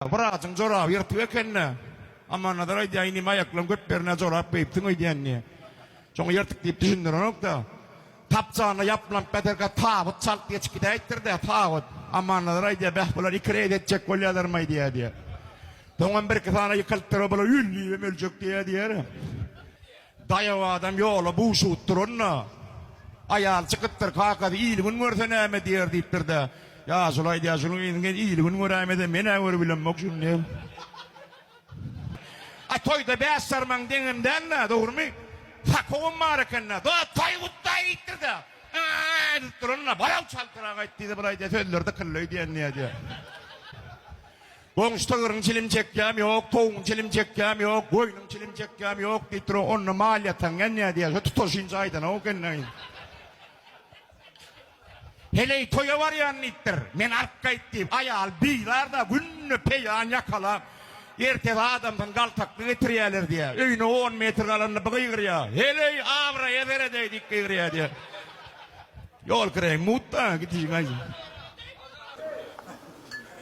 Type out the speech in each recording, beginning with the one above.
Wrajyň joraby ýyrtyk eken-dä. Amannazar aýdýar, inim aýaklaň köp ýerine jorap geýipsiň öýdýän diýýär. Şoňa ýyrtyk diýip düşündirenok-da. Tapjanyna ýaplanyp ýatyrka tabyt çalt geçip gidäýipdir-dä, tabyt. Amannazar aýdýar, bäh bular iki reýs etjek bolýarlarmy diýýär diýýär. Soňam birki sany ýykylypdyr, bular öl diýibem öljek diýýär diýýär. Daýaw adam ýola buşugyp duranda, aýaly çykypdyr, Kakasy il-gün görse näme diýer diýipdir-de, Ýaşuly aýdýar, Şunuň yzyny il-gün göräýmese, men-ä görübilemok şuny diýip. A toýda bäş sarmaň deňem däl-dä, dogrumy? Sakowam bar eken-dä. Dost, toý gutlaý diýipdir-de. Ä-ä edip duranda, Baraw çaltrak aýt diýdi, bir aýdýar, sözleri dykyldy öýdýän diýýär. Goňşy sygryň çilim çekýäm ýok, towugyň çilim çekýäm ýok, goýnuň çilim çekýäm ýok diýip dur, onda mal ýatan gelýär diýýär. Şo tutaşynça aýdanok eken. Heleý toýa barýan diýipdir. Men alyp gaýt diýip, aýal bizar-da, günde peýan ýakalap, ertesi adamsyny galtakly getirýärler diýýär. Öýüne on metr galanda bir gygyrýar. Heleý, abraýa seredeý diýip gygyrýar diýýär. Ýol kireýiň mut-da, gidişiň aýdym.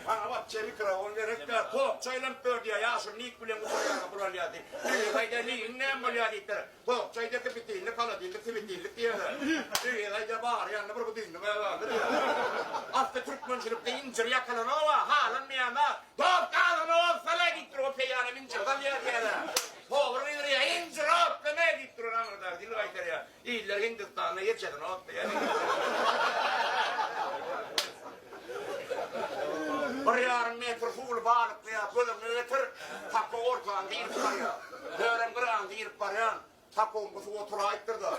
Maňa wapçe mikrofon gerek däl, tokça aýlanyp ber diýýär, ýaşuly nik bilen gutarýarka pul alýar diýip. Öýe gaýda nigiň näme bolýar diýipdir. Tokça aýda sibitillik, holodillik, sibitillik diýýärler. Öýe gaýda bary ýanynda bir budilnik galdy diýýär. Asly türkmençilikde injir ýakylanok-a, halanmaýan zat. Dost gazyny ozsala diýip dur, o peýanam injir salýar diýýärler. Howur gygyrýar, injir otlama diýip duran aňyrdaky dil gaýtarýar. Iller Hindistanda ýejesini otlaýar. Bir ýarym metr suwly balykly ýap göz öňüne getir, takow ortaňda irip barýar. Hörem gyraňda irip barýan, takowyň bu suwa turaýypdyr-da.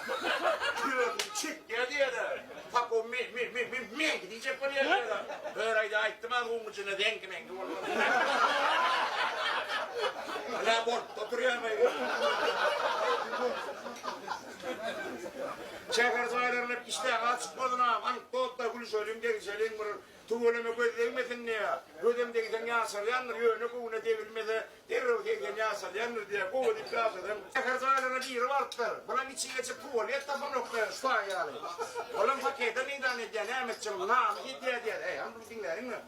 Tüýerini çekýär diýýär-de, takow me, me, me, me, meňki diýjek bolýar diýýär-de. Hör aýda aýtdym-a suwuň içinde zeňki-meňki bolmaz. Ine bolup oturýar-maý. Şäher jaýlaryna işdäň açyk bolsun-a, anekdot-da gülüşeliň, degişeliň bir tüweleme göz degmesin diýýär. Gözem degseň ýaşalýandyr, ýöne göwne degilmese derrew 80 ýaşalýandyr diýýär. Gowy diýip ýaşasaň. Şäher jaýlaryna biri barypdyr. Bulam içi geçip tuwalet tapanoklar, şu taý ýaly. Olam pakete meýdan edýär, näme etjek, namys edýär diýýär. Eý, hany bir diňläliň-le.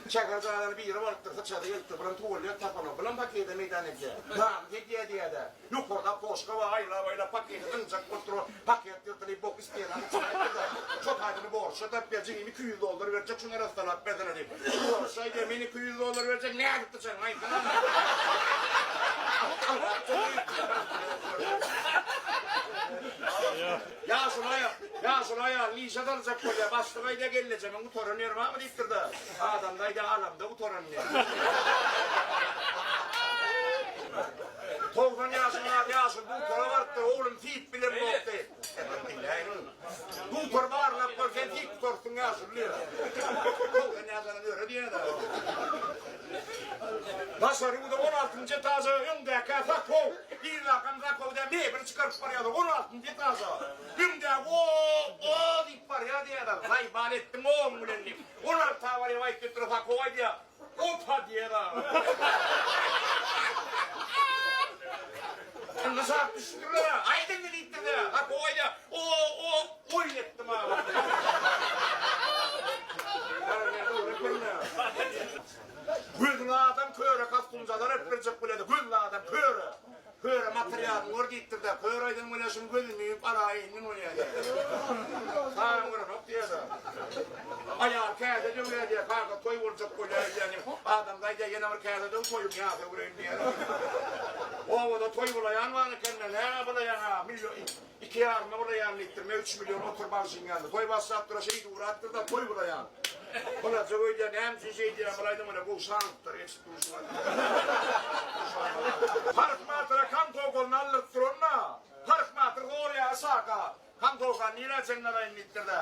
Şäher jaýlaryna biri barypdyr, syçady gelipdir, bulam tuwalet tapanok, bulam pakete meýdan edýär. Namys edýär diýýär-de. Ýokarda poşka bar, aýlap-aýlap paketi zyňjak bolup dur. Paket ýyrtylyp, bok isleýän çykaýypdyr-da. Şo taýsyny borçla tapýar, jigim 200 dollar berjek, şuny arassalap bersene diýip. Borçla aýdýar, men 200 dollar berjek, nädip dyçaryň aýtsana. Ýaşuly aýal, ýaşuly aýalyny işe saljak bolýar, başlyk aýdýar, gelnejemiň gutaran ýeri barmy diýipdir-de. Adamda aýdýar, alamda gutaran diýýär. 90 ýaşyň bar ýaşuly dugtora barypdyr, oglum siýip bilemok diýip. Diňläýiň. Dugtor barlap gör, sen siýip gutarsyň ýaşuly diýýär. 90 ýaşadan öre diýýär-de. Daşary ýurda 16-njy etaža öňdäkä sakow, yzdakam sakow diýýär, mebel çykaryp barýarlar 16-njy etaža. Öňdäki o, o diýip barýar diýýärler. Zaýbal etdiň oň bilen diýip. 16-a barýar aýtdyp dur sakow aýdýar. Opa diýer aga. Indi şat düşdüler. Aýdyň diýipdir-de. Ha goýda. O o oýun etdim aga. Gözüň adam köre kostumjalar edip berjek bolýar. Gözli adam köre. Köre materialyny gör diýipdir-de, kör aýdan welin şuny gözüni ýumup alaýyn bolýar diýýär. Saňa görenok diýýär-de. Aýal käse döwýär diýýär, kaka toý boljak bolýar diýýär. Adamda aýdýar, ýene bir käse döw, toýuň ýasa öwreýin diýýär. Obada toý bulaýan bar eken-de, näme bulaýan-a, million, iki ýaryma bulaýan diýipdir, men üç million otur bagşyň ýanynda. Toý başlap dur-a, şeýdip ugrapdyr-da, toý bulaýan. Bulajak öýdýär, näme üçin şeýdýär, bulaýdym welin, gowşanypdyr, eşit duşman. Parykmatyra kantogolny aldyryp duranda, parykmatyr zorýar Aşaka, kantogany nirä çenli alaýyn diýipdir-de.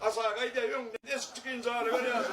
Aşak aýdýar, öňden deşik çykyň jaly berýär.